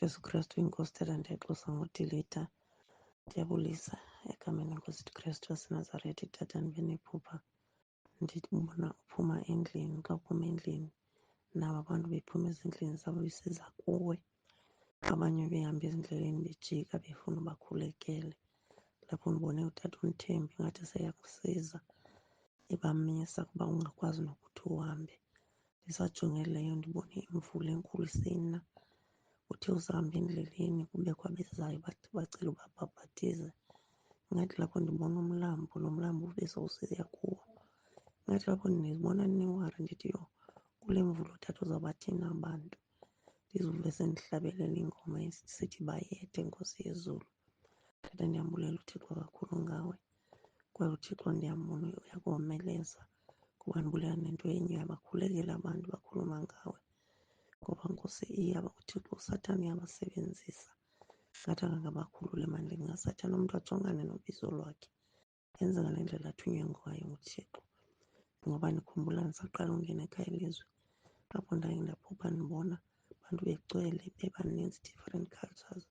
Jesu Kristu inkosi. Tata, ndiyaxolisa ngodilita. Ndiyabulisa egameni leNkosi Kristu waseNazaretha. Tata, ndibe nephupha ndibona uphuma endlini. Xa uphuma endlini nabo abantu bephuma ezindlini zabo besiza kuwe, abanye behamba ezindleleni bejika befuna ubakhulekele. Lapho ndibone utata uNthembi ngathi seyakusiza ebamisa kuba ungakwazi nokuthi uhambe. Ndisajonge leyo ndibone imvula enkulu isina. Uthe usahamba endleleni kubekho abezayo bathi bacela ubabhabhathize. Ingathi lapho ndibona umlambo, lo mlambo ube sowusiya kuwo. Ingathi lapho ndibona newari, ndithi yho, kule mvula utata uzawubathini abantu. Ndizive sendihlabelela ingoma esithi bayethe Nkosi yezulu. Tata, ndiyambulela uThixo kakhulu ngawe kwaye uThixo ndiyambona uyakomeleza kuba ndibulela nento enye, uyabakhulekela abantu bakhuluma ngawe ngoba Nkosi iyaba uThixo uSathane uyabasebenzisa. Ngathi angangabakhulula emandleni kaSathane, umntu ajongane nobizo lwakhe, enze ngale ndlela athunywe ngayo nguThixo. Ngoba ndikhumbula ndisaqala ungena ekhaya ilizwe apho ndaye ndaphupha ndibona abantu begcwele bebaninzi, different cultures,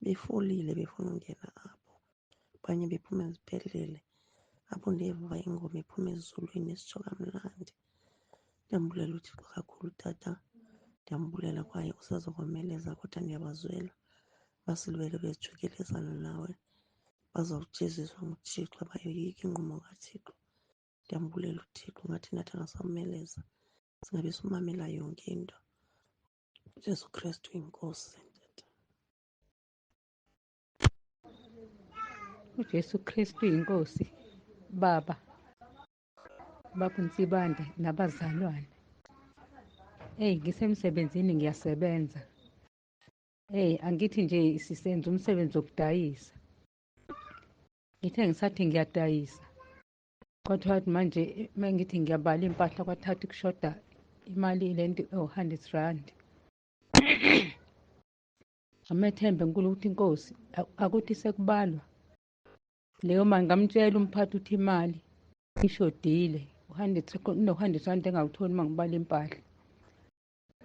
befolile befuna ungena apho, abanye bephuma ezibhedlele. Apho ndeva ingoma ephuma ezulwini isitsho kamnandi. Ndiyambulela uThixo kakhulu tata, ndiyambulela kwaye usazokomeleza kodwa ndiyabazwela basilwele bejikelezana nawe, bazawujeziswa nguThixo, abayoyiki inqumo kaThixo. Ndiyambulela uThixo, ngathi nathi angasomeleza singabe simamela yonke into. Jesu Kristu inkosi tata. UJesu Kristu inkosi, baba, baba uNsibande nabazalwane. Eyi, ngisemsebenzini ngiyasebenza. Eyi, angithi nje sisenza umsebenzi wokudayisa. Ngithe ngisathi ngiyadayisa, kwathiwa manje uma ngithi ngiyabala iy'mpahla kwathatha kushoda imali lento ewu-hundred rand. Ngamethemba enkulu ukuthi inkosi akuthi sekubalwa leyo mali, ngamtshela umphathi ukuthi imali ishodile, no-hundred rand engawutholi uma ngibala impahla.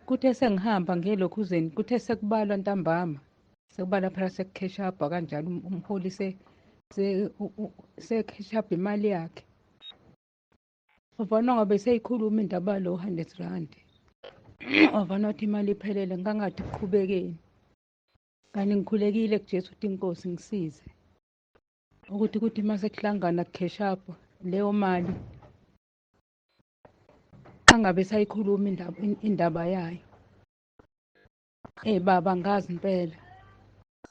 Kuthe sengihamba ngiyelokhuzeni, kuthe sekubalwa ntambama, sekubalwa phela sekukheshabha kanjalo, umholi sekheshabha imali yakhe. Wavana ngabe seyikhuluma indaba lo hundred rand. Wavana wathi imali iphelele, ngangathi kuqhubekeni. Kanti ngikhulekile kuJesu ukuthi inkosi ngisize. Ukuthi kuthi uma sekuhlangana kukheshabha leyo mali angabe sayikhuluma indaba yayo. Ey baba, ngazi impela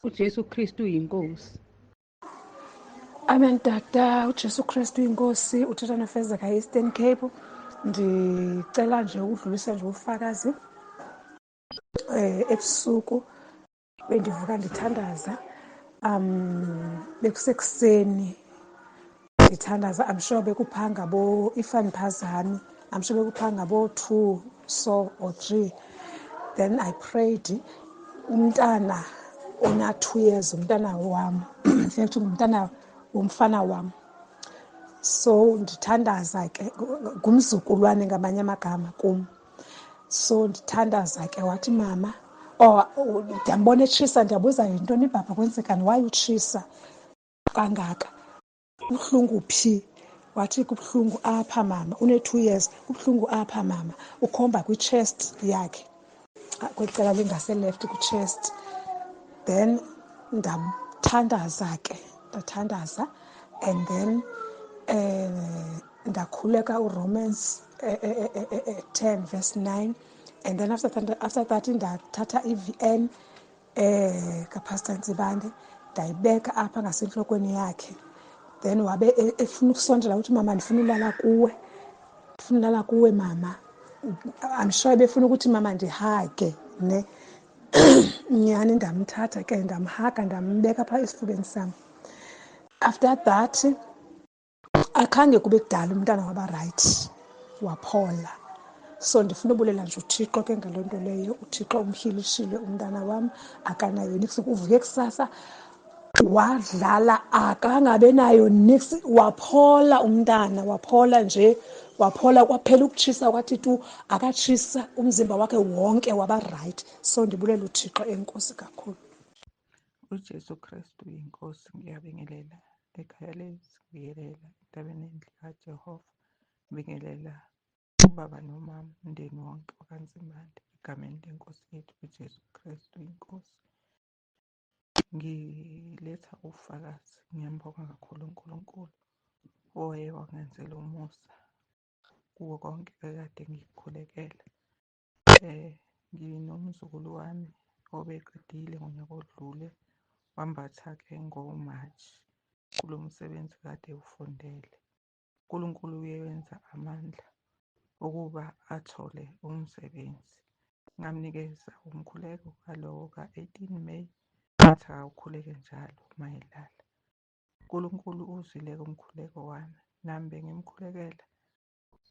uJesu Kristu uyinkosi. Amen tata, uJesu Kristu uyinkosi. Uthetha noFezeka Eastern Cape. Ndicela nje ukudlulisa nje ubufakazi. Ebusuku bendivuka ndithandaza, bekusekuseni ndithandaza. I'm sure bekupha ngabo, if andiphazami, I'm sure bekupha ngabo-2 so or 3. Then I prayed. Umntana ona-2 years, umntana wam, in fact ngumntana womfana wam. So ndithandaza ke, ngumzukulwane ngamanye amagama kum. So ndithandaza ke, wathi mama, oh, ndiyambona etshisa, ndiyabuza yintoni bhabha, kwenzekani, why utshisa kangaka, kubuhlungu phi? Wathi kubuhlungu apha mama, une-2 years, kubuhlungu apha mama, ukhomba kwi-chest yakhe, kwicala lingase-left kwi-chest. Then ndamthandaza ke, ndathandaza and then ndakhuleka uRomans 10 verse 9, and then after that ndathatha i-VN kaPastor Ntsibande, ndayibeka apha ngasentlokweni yakhe. Then wabe efuna ukusondela, uthi mama ndifuna ulala kuwe, ndifuna ulala kuwe mama. I'm sure ebefuna ukuthi mama ndihage ne. Nyhani ndamthatha ke, ndamhaga, ndambeka phaa esifubeni sam. After that akhange kube kudala umntana waba right, waphola. So ndifuna ubulela nje uThixo ke ngaloo nto leyo. uThixo umhilishile umntana wam, akanayo nix. Uvuke kusasa Wadlala akangabe nayo nix, waphola umntana, waphola nje, waphola kwaphela ukutshisa, kwathi tu akatshisa umzimba wakhe wonke waba right. So ndibulela uThixo, enkosi kakhulu. UJesu Kristu inkosi. Ngiyabingelela ekhaya lezi, ngibingelela entabeni endlu kaJehova, ngibingelela ubaba nomama, umndeni wonke wakaNzimande, egameni lenkosi yethu uJesu Kristu inkosi. Ngiletha ubufakazi, ngiyambonga kakhulu uNkulunkulu owaye wangenzela umusa kuwo konke ekade ngikukhulekela. Nginomzukulu wami obeqedile ngonyaka odlule, wambatha-ke ngo-March kulo msebenzi kade ewufundele. uNkulunkulu uye wenza amandla ukuba athole umsebenzi. Ngamnikeza umkhuleko kalowo ka-18 May, ngathi akawukhuleke njalo uma elala. uNkulunkulu uzwile-ke umkhuleko wami, nami bengimkhulekela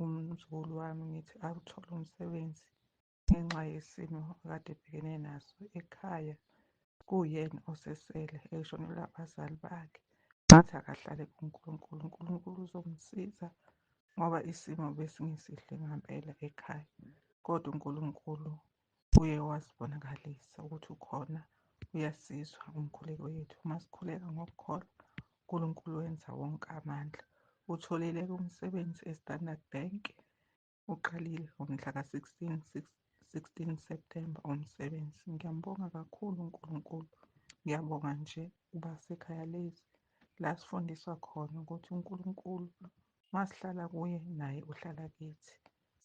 umzukulu wami ngithi awuthole umsebenzi ngenxa yesimo akade ebhekene naso ekhaya. Kuyena osesele eshonelwe abazali bakhe. Ngathi akahlale kuNkulunkulu, uNkulunkulu uzomsiza ngoba isimo besingesihle ngampela ekhaya. Kodwa uNkulunkulu uye wazibonakalisa ukuthi ukhona, uyasizwa umkhuleko yethu. Uma sikhuleka ngokukholwa, uNkulunkulu wenza wonke amandla. Utholile-ke umsebenzi e-Standard Bank, uqalile ngomhla ka-16 September umsebenzi. Ngiyambonga kakhulu uNkulunkulu. Ngiyabonga nje ukuba sekhaya lezi la sifundiswa khona ukuthi uNkulunkulu uma sihlala kuye naye uhlala kithi.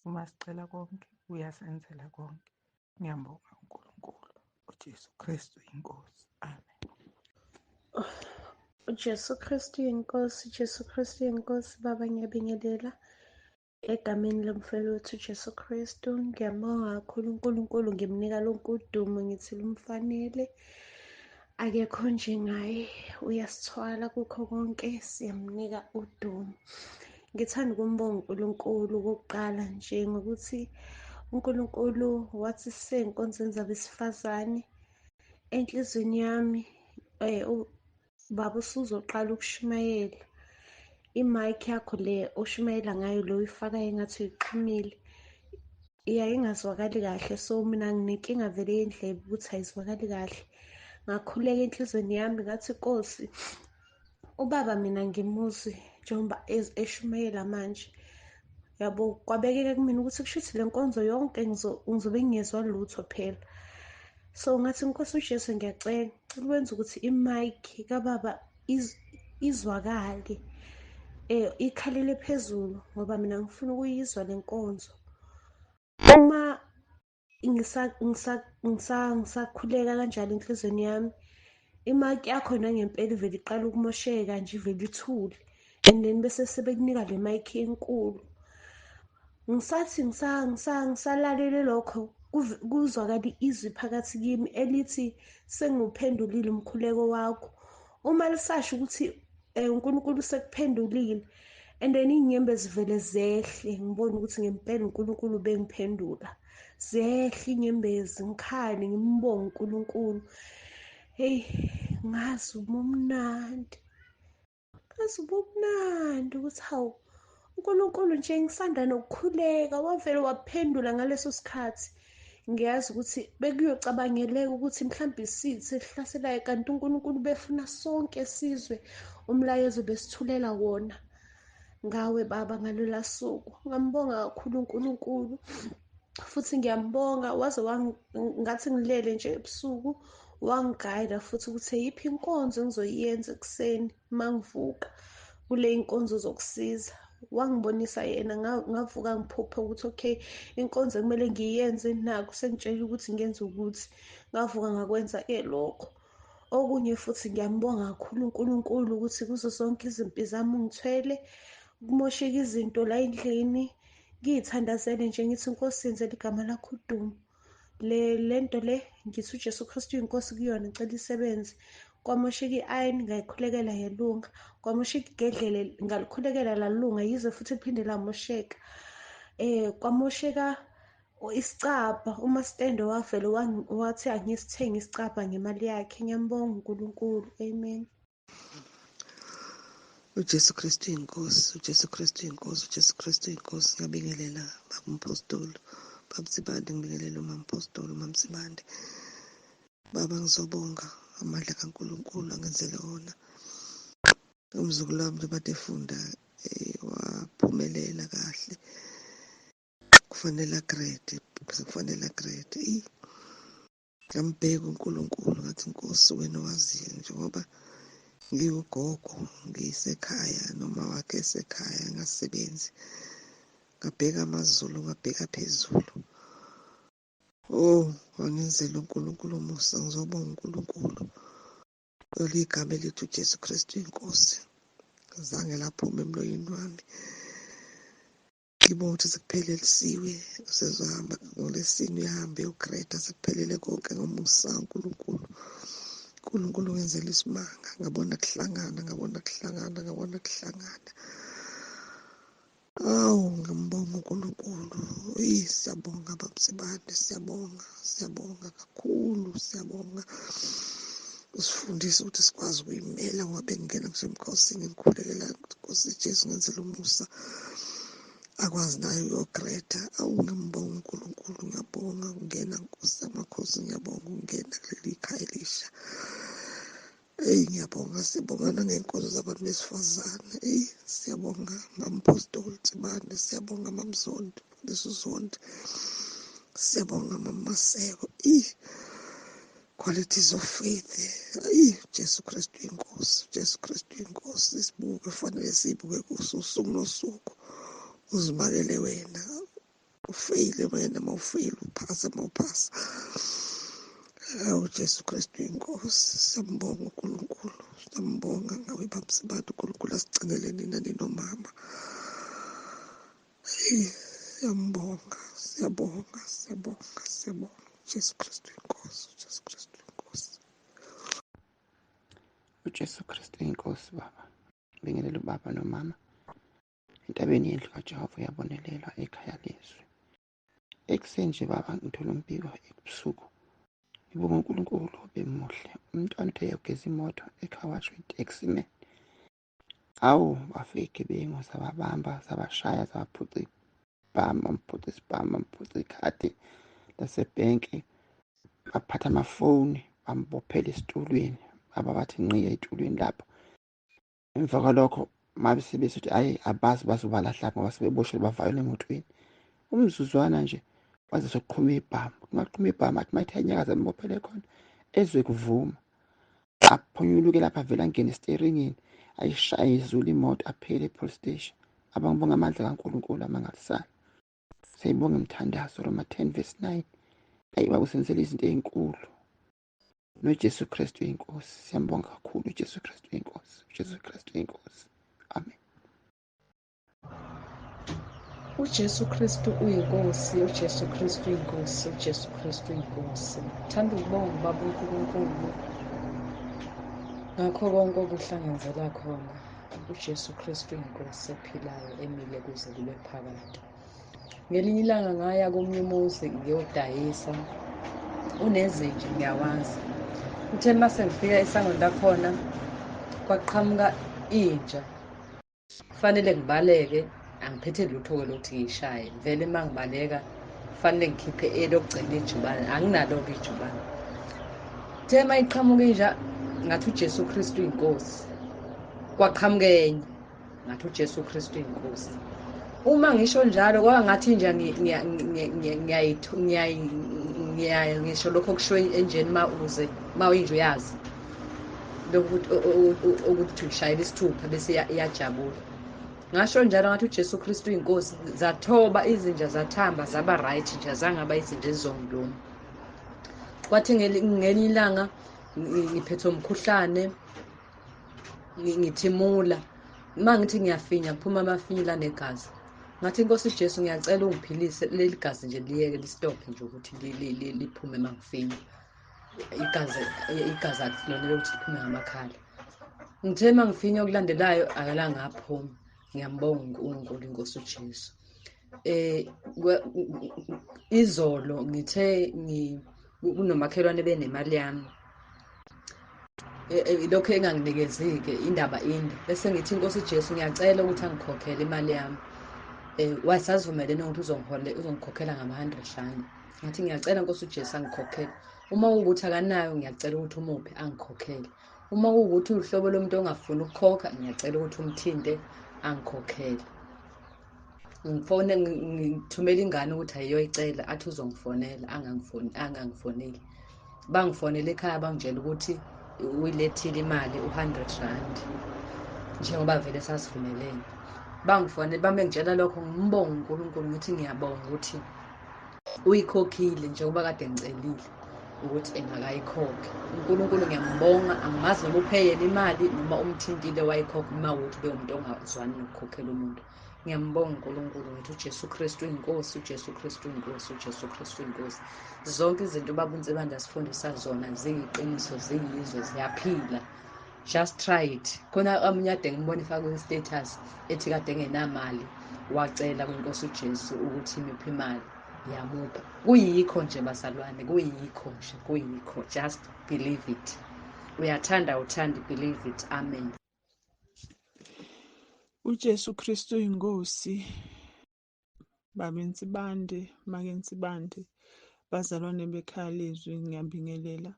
Uma sicela konke uyasenzela konke. Ngiyambonga uNkulunkulu, uJesu Kristu inkosi. Amen. UJesu Kristu inkosi, Jesu Kristu inkosi. Baba, ngiyabingelela egameni lomfelo wethu Jesu Kristu. Ngiyambonga kakhulu uNkulunkulu, ngimnika lonke udumo, ngithi lumfanele. Akekho njengaye, uyasithwala kukho konke, siyamnika udumo. Ngithanda ukumbonga uNkulunkulu kokuqala nje ngokuthi uNkulunkulu wathi sisey'nkonzweni zabesifazane. Enhliziyweni yami baba usuzoqala ukushumayela, i-mic yakho le oshumayela ngayo lo uyifaka engathi uyixhumile, iyaye ingazwakali kahle. So mina nginenkinga vele yendlebe ukuthi ayizwakali kahle. Ngakhuleka enhliziyweni yami ngathi, Nkosi, ubaba mina ngimuzwe njengoba eshumayela manje, yabo. Kwabekeka kumina ukuthi kusho ukuthi le nkonzo yonke ngizobe ngingezwa lutho phela. So ngathi, Nkosi uJesu, ngiyacela, cela wenze ukuthi i-mic kababa izwakale, ikhalele phezulu, ngoba mina ngifuna ukuyizwa le nkonzo. Uma ngisakhuleka kanjalo enhliziyweni yami, i-mic yakho nangempela ivele iqala ukumosheka nje, ivele ithule, and then bese sebekunika le mic enkulu. Ngisathi ngisalalele lokho, kuzwakala izwi phakathi kimi elithi, sengiwuphendulile umkhuleko wakho. Uma lisasho ukuthi uNkulunkulu sekuphendulile, and then iy'nyembezi vele zehle, ngibone ukuthi ngempela uNkulunkulu bengiphendula. Zehle iy'nyembezi, ngikhale, ngimbonge uNkulunkulu. Heyi, ngazi ubumnandi, ngazi ubumnandi ukuthi hawu, uNkulunkulu nje ngisanda nokukhuleka wavele waphendula ngaleso sikhathi. Ngiyazi ukuthi bekuyocabangeleka ukuthi mhlawumbe isithi esihlaselayo, kanti uNkulunkulu befuna sonke sizwe umlayezo besithulela wona ngawe baba ngalola suku. Ngambonga kakhulu uNkulunkulu, futhi ngiyambonga waze ngathi ngilele nje ebusuku wangigayida futhi ukuthi eyiphi inkonzo engizoyenza ekuseni mangivuka kule inkonzo zokusiza. Wangibonisa yena, ngavuka ngiphuphe ukuthi okay, inkonzo ekumele ngiyenze naku sengitshela ukuthi ngenze ukuthi, ngavuka ngakwenza-ke lokho. Okunye futhi ngiyambonga kakhulu uNkulunkulu ukuthi kuzo zonke izimpi zami ungithwele, kumosheka izinto la endlini, ngiyithandazele nje ngithi Nkosi yenzela igama lakho udumo. Le nto le ngithi uJesu Kristu uyinkosi kuyona, ngicela isebenze. Kwamosheka i-iron, ngayikhulekela yalunga. Kwamosheka igedlele, ngalikhulekela lalunga, yize futhi liphinde lamosheka. Kwamosheka Isicabha umasitende wavele wathi angisithenge isicabha ngemali yakhe. Ngiyambonga uNkulunkulu. Amen. UJesu Kristu inkosi, uJesu Kristu inkosi, uJesu Kristu inkosi. Ngiyabingelela baba umpostoli, baba Sibande, ngibingelela umama umpostoli, umama Sibande. Baba, ngizobonga amandla kaNkulunkulu angenzele wona. Umzukulu wami njengoba efunda waphumelela kahle, kufanele agrade, sekufanele agrade. Eyi, ngambheka uNkulunkulu ngathi, Nkosi wena owaziyo, njengoba ngiwugogo ngisekhaya noma wakhe esekhaya ngasebenzi, ngabheka amazulu, ngabheka phezulu. Oh, wangenzela uNkulunkulu umusa. Ngizobonga uNkulunkulu oligama elithi uJesu Kristu inkosi, zange laphuma emloyini wami. Ngibonga ukuthi sekuphelelisiwe, usezohamba ngolesine, uyahambe uyogreda, sekuphelele konke ngomusa kaNkulunkulu. uNkulunkulu wenzela isimanga, ngabona kuhlangana, ngabona kuhlangana, ngabona kuhlangana. Awu, ngiyambonga uNkulunkulu. Eyi, siyabonga baba Sibande, siyabonga, siyabonga kakhulu, siyabonga. Usifundise ukuthi sikwazi ukuyimela, ngoba bengingena ngisho emkhosini ngikhulekela Nkosi Jesu ngenzela umusa, akwazi naye uyogreda. Awu, ngiyambonga uNkulunkulu, ngiyabonga ukungena Nkosi yamakhosi, ngiyabonga ukungena kuleli khaya elisha. Eyi, ngiyabonga, siyabonga nangey'nkonzo zabantu besifazane. Eyi, siyabonga mampostoli Tsibande, siyabonga mamzondi, Mfundisi uZondi, siyabonga mamaseko. Eyi, qualities of faith. Eyi, Jesu Kristu inkosi, Jesu Kristu inkosi. Isibuko fanele siyibuke kuso usuku nosuku, uzimakele wena, ufeyile wena, mawufeyile uphasa, mawuphasa. Awu, Jesu Kristu inkosi, siyambonga uNkulunkulu, siyambonga ngawe baba Sibande. uNkulunkulu asigcinele nina ninomama. Eyi, siyambonga, siyabonga, siyabonga, siyabonga. Jesu Kristu inkosi, Jesu Kristu inkosi. uJesu Kristu inkosi baba. Ngibingelela ubaba nomama. Entabeni yendlu kaJehova uyabonelelwa ekhaya lezwi. Ekuseni nje baba ngithola umbiko ebusuku. Ngibonga uNkulunkulu obemuhle. Umntwana uthe uyogeza imoto ekhawashwe itaxi man. Awu, bafika igebengu sababamba, sabashaya, sabaphuca ibhamu, bamphuca isibhamu, bamphuca ikhadi lasebhenki, baphatha amafoni, bambophela esitulweni, baba bathi nqiya etulweni lapho. Emva kwalokho mabe sebesithi hhayi abazi bazobalahla ngoba sebeboshwe bavayelwe emotweni. Umzuzwana nje waze sokuqhuma ibhamu, kungaqhuma ibhamu athi mayithi ayanyakaza embophele khona ezwe kuvuma, aphunyuluke lapha avele angene esiteringini ayishaye izulu imoto, aphele e-police station. Abangibonga amandla kaNkulunkulu amangalisayo. Siyayibonga imithandazo Roma 10 verse 9. Ayi baba usenzele izinto ey'nkulu. NoJesu Kristu inkosi. Siyambonga kakhulu uJesu Kristu inkosi. uJesu Kristu inkosi. Amen. uJesu Kristu uyinkosi, uJesu Kristu uyinkosi, uJesu Kristu uyinkosi. Thanda ukubonga ubaba uNkulunkulu ngakho konke okuhle angenzela khona. uJesu Kristu uyinkosi ephilayo emile kuze kube phakade. Ngelinye ilanga ngaya komunye umuzi ngiyodayisa, unezinja ngiyawazi. Kuthe uma sengifika esangweni lakhona kwaqhamuka inja, kufanele ngibaleke, angiphethe lutho-ke lokuthi ngiyishaye. Vele uma ngibaleka kufanele ngikhiphe elokugcina ijubane, anginalo-ke ijubane. Kuthe uma iqhamuka inja ngathi uJesu Kristu uyinkosi, kwaqhamuka enye ngathi uJesu Kristu uyinkosi. Uma ngisho njalo kwangathi inja ngisho lokho okushiwo enjeni uma uze uma uyinja uyazi lokhu ukuthi uyishayela isithupha bese iyajabula. Ngasho njalo ngathi uJesu Kristu uyinkosi, zathoba izinja zathamba zaba right nje, azangaba izinja ezizongiluma. Kwathi ngelinye ilanga ngiphethwe umkhuhlane, ngithimula, uma ngithi ngiyafinya kuphuma amafinyila negazi. Ngathi Nkosi Jesu ngiyacela ungiphilise leli gazi nje liyeke listophe nje ukuthi liphume uma ngifinya. Igazi akulona lokuthi liphume ngamakhala. Ngithe uma ngifinya okulandelayo akalanga aphuma. Ngiyambonga uNkulunkulu inkosi uJesu. Izolo ngithe kunomakhelwane benemali yami, lokhu enganginikezi-ke indaba inde, bese ngithi inkosi Jesu ngiyacela ukuthi angikhokhele imali yami. Wasazivumelene ukuthi uzongikhokhela ngama-100 rand. Ngathi ngiyacela Nkosi uJesu angikhokhele. Uma kuwukuthi akanayo ngiyacela ukuthi umuphe angikhokhele. Uma kuwukuthi uhlobo lomuntu ongafuni ukukhokha ngiyacela ukuthi umthinte angikhokhele. Ngifone ngithumela ingane ukuthi ayiyoyicela, athi uzongifonela, angangifoneli. Bangifonela ekhaya bangitshela ukuthi uyilethile imali u-100 rand njengoba vele sasivumelene. Bangifonela bame ngitshela lokho, ngimbonga uNkulunkulu ngithi ngiyabonga ukuthi uyikhokhile njengoba kade ngicelile ukuthi engakayikhokhi. uNkulunkulu ngiyambonga, angimazi noma uphe yena imali noma umthintile wayikhokha, uma ukuthi bewumuntu ongazwani nokukhokhela umuntu. Ngiyambonga uNkulunkulu ngithi uJesu Kristu uyinkosi, uJesu Kristu uyinkosi, uJesu Kristu uyinkosi. Zonke izinto ubaba uNsibande asifundisa zona ziyiqiniso, ziyizo, ziyaphila. Just try it. Khona omunye ade ngibona ifakwe kwi-status ethi kade engenamali, wacela kwinkosi uJesu ukuthi imiphe imali, yamupha. Kuyikho nje bazalwane, kuyikho nje, kuyikho. Just believe it. Uyathanda uthandi, believe it. Amen. UJesu Kristu uyinkosi. Baba Nsibande, Make Nsibande, bazalwane bekhaya lezwi, ngiyabingelela.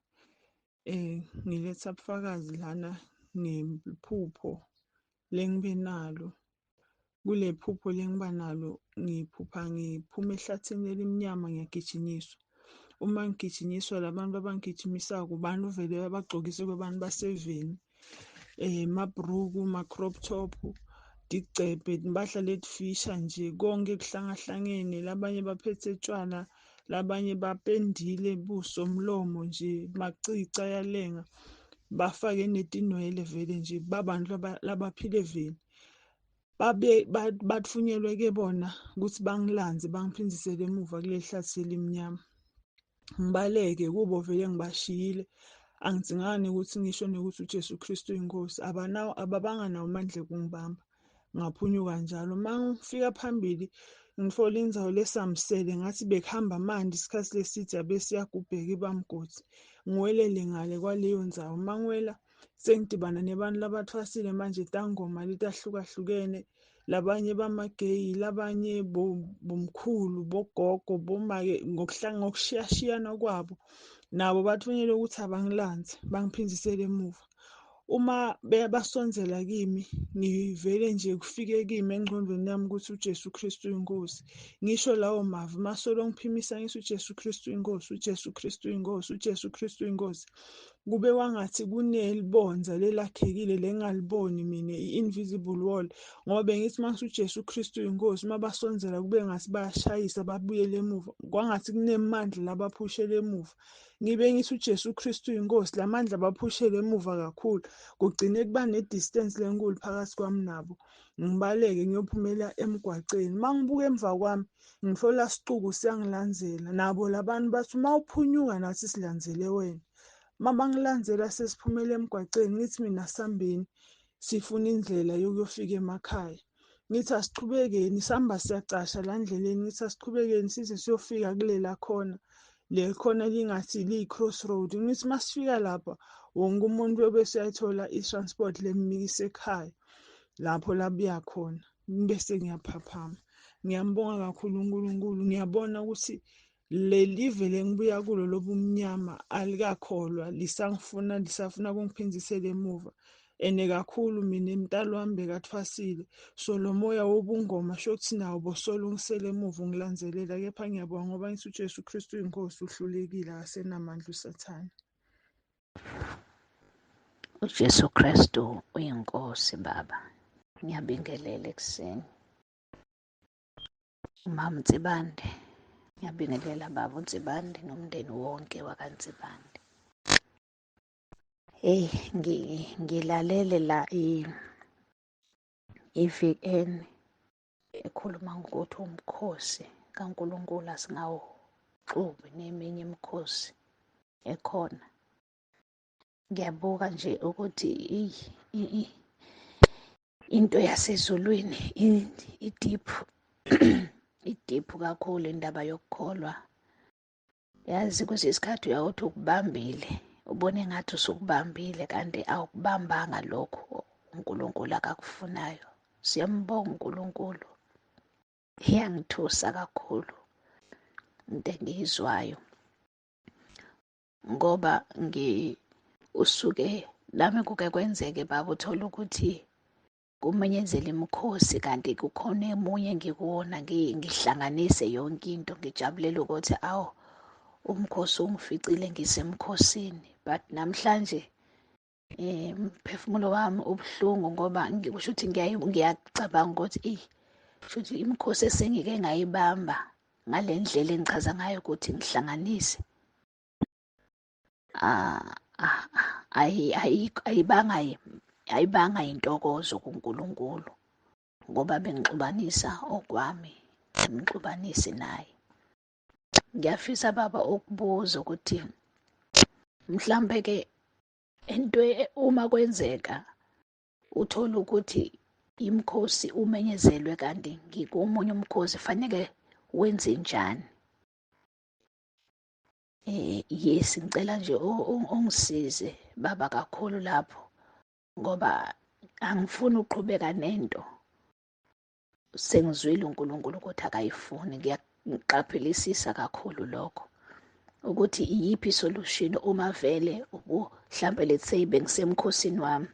Ngiletha ubufakazi lana ngephupho lengibe nalo. Kule phupho lengiba nalo ngiphupha ngiphuma ehlathini elimnyama ngiyagijinyiswa. Uma ngigijinyiswa labantu abangigijimisako abantu vele abagcokise kwabantu baseveni. Mabhruku, ma-crop top, tigcebhe, impahla letifisha nje, konke kuhlangahlangene. Labanye baphethe tshwala, labanye bapendile buso, mlomo nje, macici ayalenga, bafake netinwele vele nje, babantu labaphila eveni. Babe bathunyelwe ke bona ukuthi bangilanze bangiphindisele emuva kuleli hlathi elimnyama. Ngibaleke kubo vele ngibashiyile. Angidingani ukuthi ngisho nokuthi uJesu Kristu uyinkosi, abanawo ababanga nawo amandla okungibamba. Ngaphunyuka njalo. Uma ngifika phambili ngithola indzawo lesamsele ngathi bekuhamba amanti isikhathi leside abe siyagubheka ibamgodi. Ngiwelele ngale kwaleyo ndzawo. Uma ngiwela sengidibana nebantu labathwasile manje tangoma letahlukahlukene, labanye bamageyi, labanye bomkhulu, bogogo, bomake, ngokushiyashiyana kwabo. Nabo bathunyelwe ukuthi abangilanze bangiphindisele emuva. Uma basondzela kimi ngivele nje kufike kimi engqondweni yami ukuthi uJesu Kristu uyinkosi. Ngisho lawo mavi masolo ngiphimisa ngithi uJesu Kristu uyinkosi, uJesu Kristu uyinkosi, uJesu Kristu uyinkosi. Kube kwangathi kunelibonza lelakhekile lengaliboni mina, i-invisible wall, ngoba bengithi mase uJesu Kristu uyinkosi uma basondzela kube ngathi bayashayisa babuyele emuva, kwangathi kunemandla labaphushela emuva. Ngibe ngithi uJesu Kristu uyinkosi, lamandla baphushele emuva kakhulu, kugcine kuba ne-distance lenkulu phakathi kwami nabo. Ngibaleke ngiyophumela emgwaceni. Uma ngibuka emva kwami ngithola sicuku siyangilandzela, nabo labantu bathi uma uphunyuka nathi silandzele wena. Uma bangilandzela sesiphumele emgwaceni, ngithi mina sambeni sifuna indlela yokuyofika emakhaya. Ngithi asichubekeni, sihamba siyacasha la ndleleni, ngithi asichubekeni size siyofika kulela khona. Le khona lingathi liyi-crossroad. Ngithi masifika lapha wonke umuntu uyobe useyayithola i-transport lemikisa ekhaya lapho labuya khona. Bese ngiyaphaphama. Ngiyambonga kakhulu uNkulunkulu. Ngiyabona ukuthi lelive lengibuya kulo lobumnyama alikakholwa, lisangifuna, lisafuna ukungiphindzisela emuva. Ene kakhulu mina emntalo wami bekathwasile, so lo moya wobungoma sho ukuthi nawo bosolo ungisele emuva ungilandzelela. Kepha ngiyabonga ngoba ngithi uJesu Kristu uyinkosi, uhlulekile, akasenamandla uSathane. UJesu Kristu uyinkosi baba. Ngiyabingelela ekuseni. Umama Nsibande, ngiyabingelela baba uNsibande nomndeni wonke wakaNsibande. Hey, ngilalele la i-VN ekhuluma ngokuthi umkhosi kaNkulunkulu asingawuxubi neminye imikhosi ekhona. Ngiyabuka nje ukuthi into yasezulwini i-deep. I-deep kakhulu indaba yokukholwa. Yazi kwesinye isikhathi uyawuthi ukubambile, ubone ngathi usukubambile kanti awukubambanga lokhu uNkulunkulu akakufunayo. Siyambonga uNkulunkulu. Iyangithusa kakhulu into engiyizwayo ngoba usuke nami kuke kwenzeke baba uthole ukuthi kumenyezela imikhosi kanti kukhona emunye engikuwona ngihlanganise yonke into ngijabulela ukuthi awu umkhosi ungificile ngisemkhosini, but namhlanje umphefumulo wami ubuhlungu ngoba ngikusho ukuthi ngiyacabanga ukuthi eyi kusho ukuthi imikhosi esengike ngayibamba ngale ndlela engichaza ngayo ukuthi ngihlanganise ayibanga intokozo kuNkulunkulu ngoba bengixubanisa okwami ngixubanise naye. Ngiyafisa baba ukubuza ukuthi mhlambe ke into uma kwenzeka uthola ukuthi imikhosi umenyezelwe kanti ngikomunye umkhosi faneke wenze njani? Yes, ngicela nje ungisize baba kakhulu lapho ngoba angifuni ukuqhubeka nento sengizwile uNkulunkulu ukuthi akayifuni. Ngiyakuqaphelisisa kakhulu lokho ukuthi iyiphi solution uma vele mhlambe let's say bengisemkhosini wami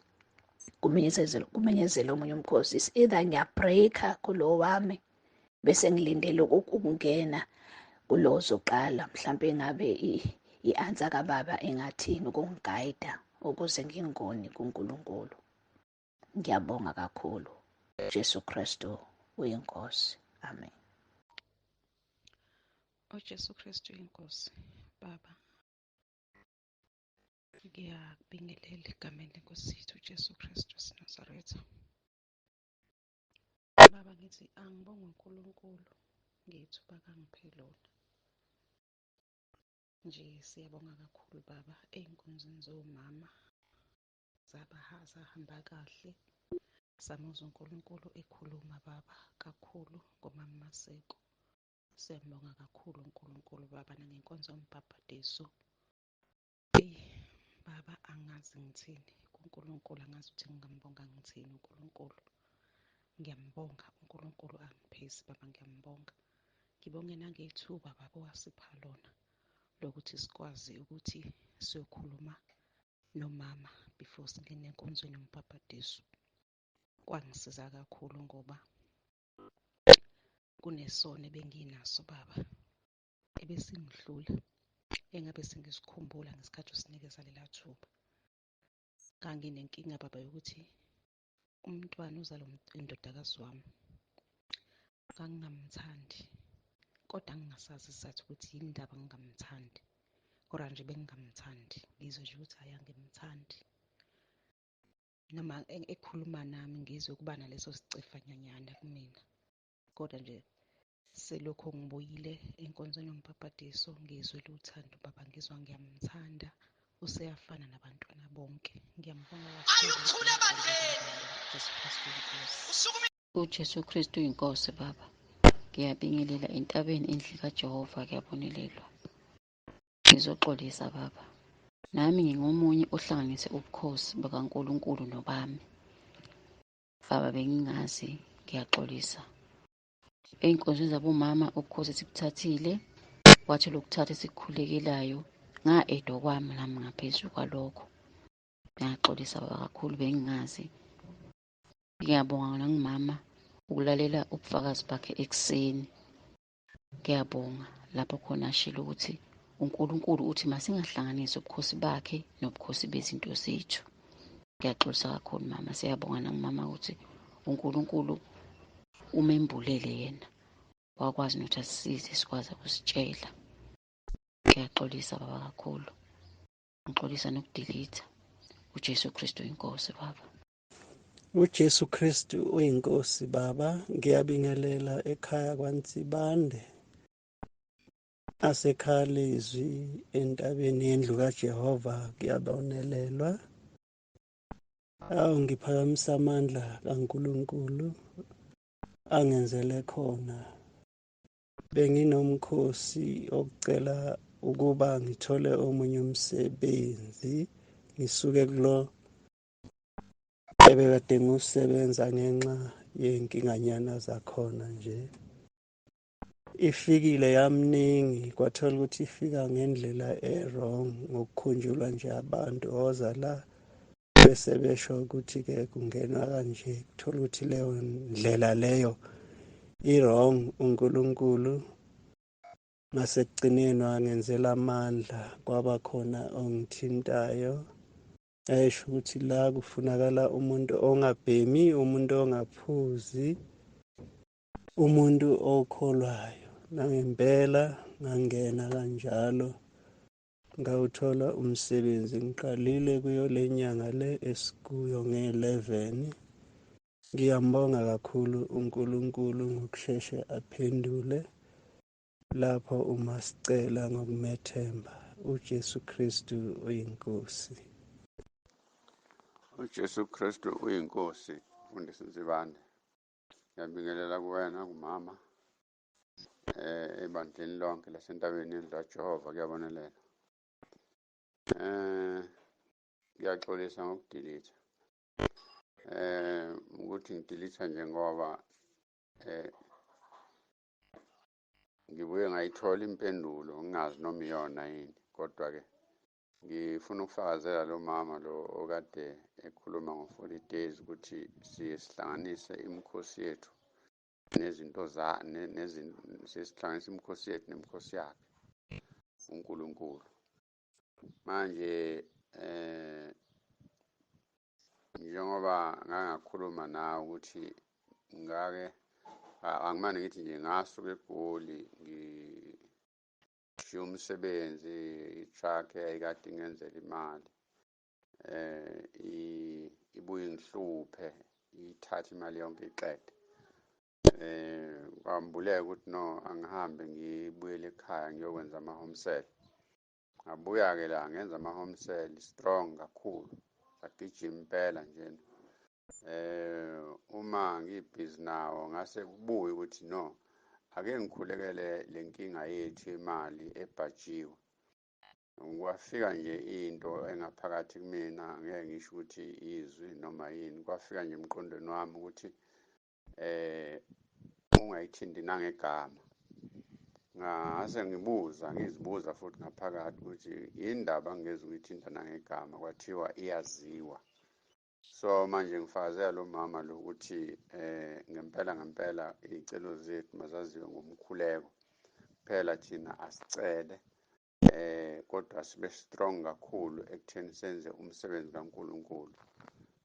kumenyezela omunye umkhosi, is either ngiyabreaka kulo wami bese ngilindele ukungena kulo ozoqala, mhlambe ngabe i-answer kababa engathini ukungigayida ukuze ngingoni kuNkulunkulu. Ngiyabonga kakhulu. Jesu Kristu uyinkosi. Amen. UJesu Kristu uyinkosi. Baba, ngiyakubingelela egameni lenkosi yethu uJesu Kristu waseNazaretha. Baba, ngithi angibonge uNkulunkulu ngethuba akangiphe lona. Nje siyabonga kakhulu baba ey'nkonzweni zomama zahamba kahle. Samuzwa uNkulunkulu ekhuluma baba kakhulu ngomama Maseko. Siyambonga kakhulu uNkulunkulu baba nangenkonzo yombhabhadiso. Eyi baba, angazi ngithini kuNkulunkulu, angazi ukuthi ngingambonga ngithini uNkulunkulu. Ngiyambonga uNkulunkulu angiphezi baba, ngiyambonga. Ngibonge nangethuba baba owasipha lona lokuthi sikwazi ukuthi siyokhuluma nomama before singene enkonzweni yombhabhadiso. Kwangisiza kakhulu ngoba kunesono ebenginaso baba ebesingihlula engabe sengisikhumbula ngesikhathi usinikeza lela thuba. Nganginenkinga baba yokuthi umntwana uzalwa indodakazi wami ngangingamthandi, kodwa ngingasazi isizathu ukuthi yini ndaba ngingamthandi, kodwa nje bengingamthandi, ngizwe nje ukuthi hhayi angimthandi. Noma ekhuluma nami ngizwe kuba naleso sicefanyanyana kumina, kodwa nje selokhu ngibuyile enkonzweni yombhabhadiso ngizwele uthando baba, ngizwa ngiyamthanda, useyafana nabantwana bonke. Ngiyambonga kakhulu Jesu Kristu inkosi. UJesu Kristu inkosi baba. Ngiyabingelela entabeni endle kaJehova, kuyabonelelwa. Ngizoxolisa baba. Nami ngingomunye ohlanganise ubukhosi bukaNkulunkulu nobami. Baba bengingazi, ngiyaxolisa. Ey'nkonzweni zabomama ubukhosi sibuthathile, wathi lokuthatha esikukhulekelayo nga-eda okwami nami ngaphezu kwalokho. Ngiyaxolisa baba kakhulu, bengingazi. Ngiyabonga nangumama ukulalela ubufakazi bakhe ekuseni. Ngiyabonga lapho khona ashilo ukuthi uNkulunkulu uthi masingahlanganisi ubukhosi bakhe nobukhosi bezinto zethu. Ngiyaxolisa kakhulu mama, siyabonga nangumama ukuthi uNkulunkulu umembulele yena wakwazi nokuthi asisize sikwazi ukusitshela. Ngiyaxolisa baba kakhulu, ngixolisa nokudelete. uJesu Kristu inkosi baba. UJesu Kristu uyinkosi baba. Ngiyabingelela ekhaya kwaNsibande aseKhalizwi entabeni yendlu kaJehova, kuyabonelelwa. Awu, ngiphakamisa amandla kaNkulunkulu angenzele khona. Benginomkhosi okucela ukuba ngithole omunye umsebenzi, ngisuke kulo ebekade ngiwusebenza ngenxa yey'nkinganyana zakhona nje. Ifikile yamningi, kwathola ukuthi ifika ngendlela e-wrong ngokukhunjulwa nje abantu, woza la bese besho ukuthi-ke kungenwa kanje, kuthola ukuthi leyo ndlela leyo i-wrong. uNkulunkulu ngasekugcineni wangenzela amandla, kwaba khona ongithintayo esho ukuthi la kufunakala umuntu ongabhemi, umuntu ongaphuzi, umuntu okholwayo. Nangempela ngangena kanjalo, ngawuthola umsebenzi. Ngiqalile kuyo le nyanga le esikuyo nge-11. Ngiyambonga kakhulu uNkulunkulu ngokusheshe aphendule lapho uma sicela ngokumethemba. uJesu Kristu uyiNkosi. UJesu Kristu uyiNkosi. Mfundisi Nsibande, ngiyabingelela kuwena kumama ebandleni lonke lasentabeni yendlu kaJehova, kuyabonelela. Ngiyaxolisa ngokudelete. Ukuthi ngidelete nje ngoba ngibuye ngayithola impendulo, ngingazi noma iyona yini, kodwa ke ngifuna ukufakazela lo mama lo okade ekhuluma ngo-40 days ukuthi siye sihlanganise imikhosi yethu nezinto za siye sihlanganise imikhosi yethu nemikhosi yakhe uNkulunkulu. Manje njengoba ngangakhuluma nawe ukuthi ngake angimane ngithi nje ngasuka eGoli ngishiya umsebenzi, i-truck eyayikade ingenzela imali ibuye ingihluphe, ithathe imali yonke iqede. Kwambuleka ukuthi no, angihambe ngibuyele ekhaya ngiyokwenza ama-home sell. Ngabuya-ke la ngenza ama-home sell strong kakhulu, sagijima impela njena. Uma ngibhizi nawo ngase kubuye ukuthi no, ake ngikhulekele le nkinga yethu yemali ebhajiwe. Kwafika nje into engaphakathi kumina, ngeke ngisho ukuthi izwi noma yini, kwafika nje emqondweni wami ukuthi ungayithinti nangegama. Ngase ngibuza, ngizibuza futhi ngaphakathi ukuthi indaba ngingeze ukuyithinta nangegama, kwathiwa iyaziwa. So manje ngifakazela lo mama lo ukuthi ngempela ngempela iy'celo zethu mazaziwe ngomkhuleko kuphela, thina asicele kodwa sibe strong kakhulu ekutheni senze umsebenzi kaNkulunkulu.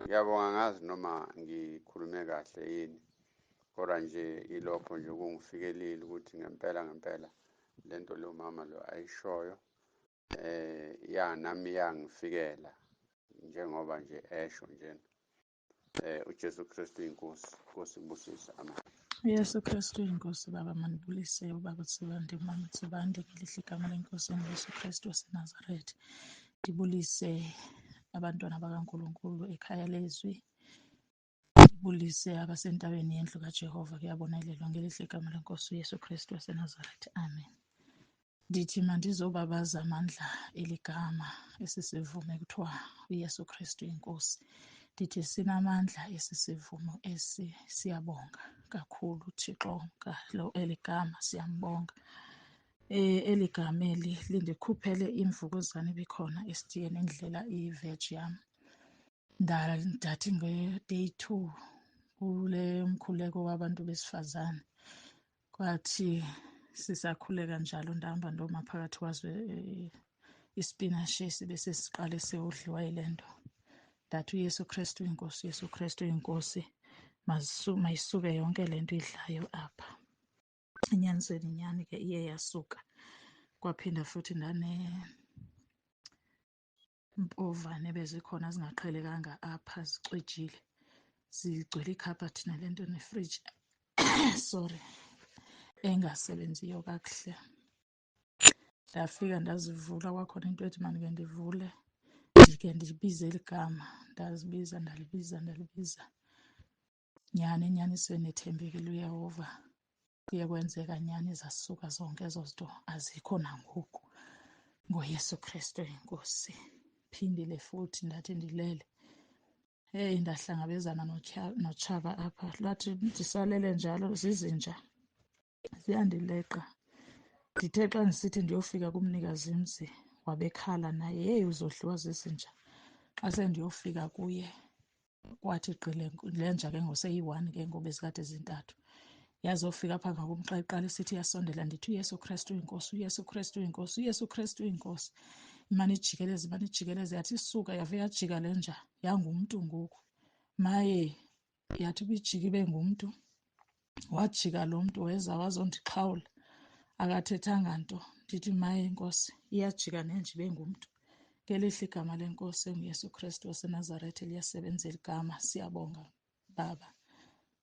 Ngiyabonga, ngazi noma ngikhulume kahle yini, kodwa nje ilokho nje kungifikelile ukuthi ngempela ngempela lento lo mama lo ayishoyo ya nami yangifikela njengoba nje esho njena. uJesu Kristu inkosi, Nkosi ibusise, amen. Yesu Kristu inkosi. Baba, manibulise ubaba Nsibande, mama Nsibande, ngelihle igama lenkosi enguYesu Kristu waseNazaretha. Ndibulise abantwana bakaNkulunkulu ekhaya lezwi, ndibulise abasentabeni yendlu kaJehova, kuyabonelelwa ngelihle igama lenkosi uYesu Kristu waseNazaretha, amen. Ndithi mandizobabaza amandla eligama esisivume kuthiwa uYesu Kristu inkosi. Ndithi sinamandla esi sivumo esi, siyabonga kakhulu Thixo ngalo eligama, siyambonga. Eli gama eli lindikhuphele imvukuzane ibikhona esitiyeni endlela iveg yam. Ndathi nge-day 2 kule mkhuleko wabantu besifazane, kwathi sisakhuleka njalo ndahamba ndoma phakathi kwazo ispinashi esibe sesiqale sewudliwa yile nto. Ndathi uYesu Kristu inkosi, uYesu Kristu inkosi, mayisuke yonke le nto idlayo apha. Enyanisweni nyhani ke iye yasuka. Kwaphinda futhi ndane mpovane bezikhona zingaqhelekanga apha, zicwijile, zigcwele ikhabhathi nale nto nefriji, sorry, engasebenziyo kakuhle. Ndafika ndazivula, kwakhona into ethi mandike ndivule ndike ndibize eli gama. Ndazibiza, ndalibiza, ndalibiza, nyhani enyanisweni ethembekile uYehova. Kuye kwenzeka nyani, zasuka zonke ezo zinto, azikho nangoku ngoYesu Kristu inkosi. Phindile futhi ndathi ndilele, heyi, ndahlangabezana notshaba apha. Lwathi ndisalele njalo, zizinja ziyandileqa. Ndithe xa ndisithi ndiyofika kumnikazi mzi, wabekhala naye, heyi, uzodliwa zizinja. Xa sendiyofika kuye, kwathi gqi le nja ke ngoku seyi-one ke ngoku, bezikade zintathu. Yazofika apha ngakum, xa iqala isithi iyasondela, ndithi uYesu Kristu uyinkosi, uYesu Kristu uyinkosi, uYesu Kristu uyinkosi. Imane ijikeleze, imane ijikeleze, yathi isuka yave yajika le nja yangumntu ngoku. Maye, yathi ubijika ibe ngumntu, wajika lo mntu weza wazondixhawula, akathethanga nto. Ndithi maye Nkosi, iyajika nenja ibe ngumntu. Ngelihle igama leNkosi enguYesu Kristu waseNazaretha liyasebenza eli gama. Siyabonga Baba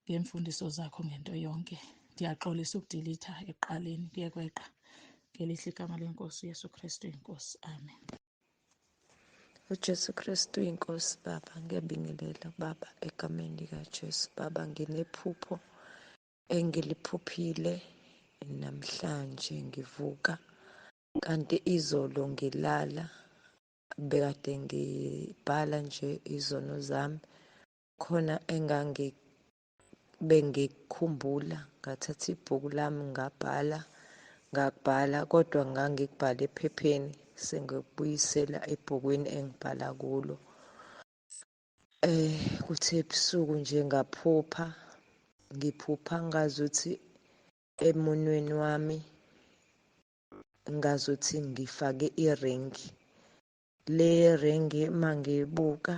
ngeemfundiso zakho ngento yonke. Ndiyaxolisa ukudilitha ekuqaleni, kuye kweqa. Ngelihle igama leNkosi uYesu Kristu inkosi. Amen. UJesu Kristu inkosi Baba, ngiyabingelela Baba egameni likaJesu. Baba, nginephupho engiliphuphile namhlanje ngivuka, kanti izolo ngilala bekade ngibhala nje izono zami, khona engangi bengikukhumbula, ngathatha ibhuku lami ngabhala, ngakubhala kodwa ngangikubhala ephepheni, sengikubuyisela ebhukwini engibhala kulo. Kuthe ebusuku nje ngaphupha, ngiphupha ngazuthi emunweni wami ngazuthi ngifake iringi. Le ringi mangiyibuka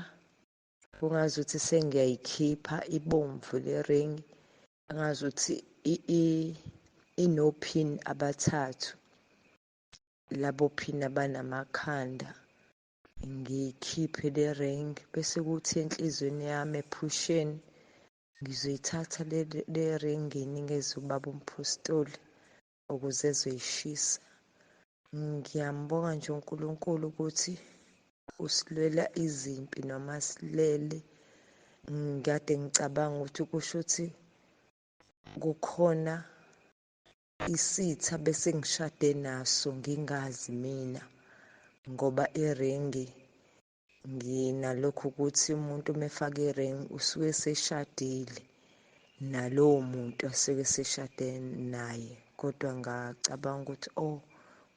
kungazuthi sengiyayikhipha, ibomvu le ringi, ngazuthi inophini abathathu, labo phini abanamakhanda. Ngiyikhiphe le ringi bese kuthi enhliziyweni yami ephusheni ngizoyithatha le ringi nginikeze ubaba umphostoli ukuze ezoyishisa. Ngiyambonga nje uNkulunkulu ukuthi usilwela izimpi noma silele. Ngikade ngicabanga ukuthi kusho ukuthi kukhona isitha bese ngishade naso ngingazi mina, ngoba iringi nginalokhu ukuthi umuntu uma efaka iringi usuke eseshadile nalowo muntu asuke eseshade naye. Kodwa ngacabanga ukuthi oh,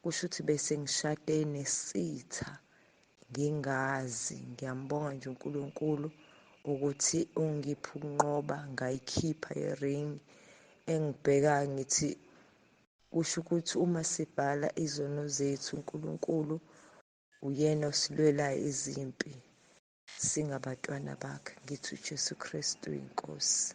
kusho ukuthi bese ngishade nesitha ngingazi. Ngiyambonga nje uNkulunkulu ukuthi ungiphe ukunqoba, ngayikhipha iringi. Engibheka ngithi kusho ukuthi uma sibhala izono zethu, uNkulunkulu uyena osilwelayo izimpi, singabantwana bakhe. Ngithi uJesu Kristu inkosi.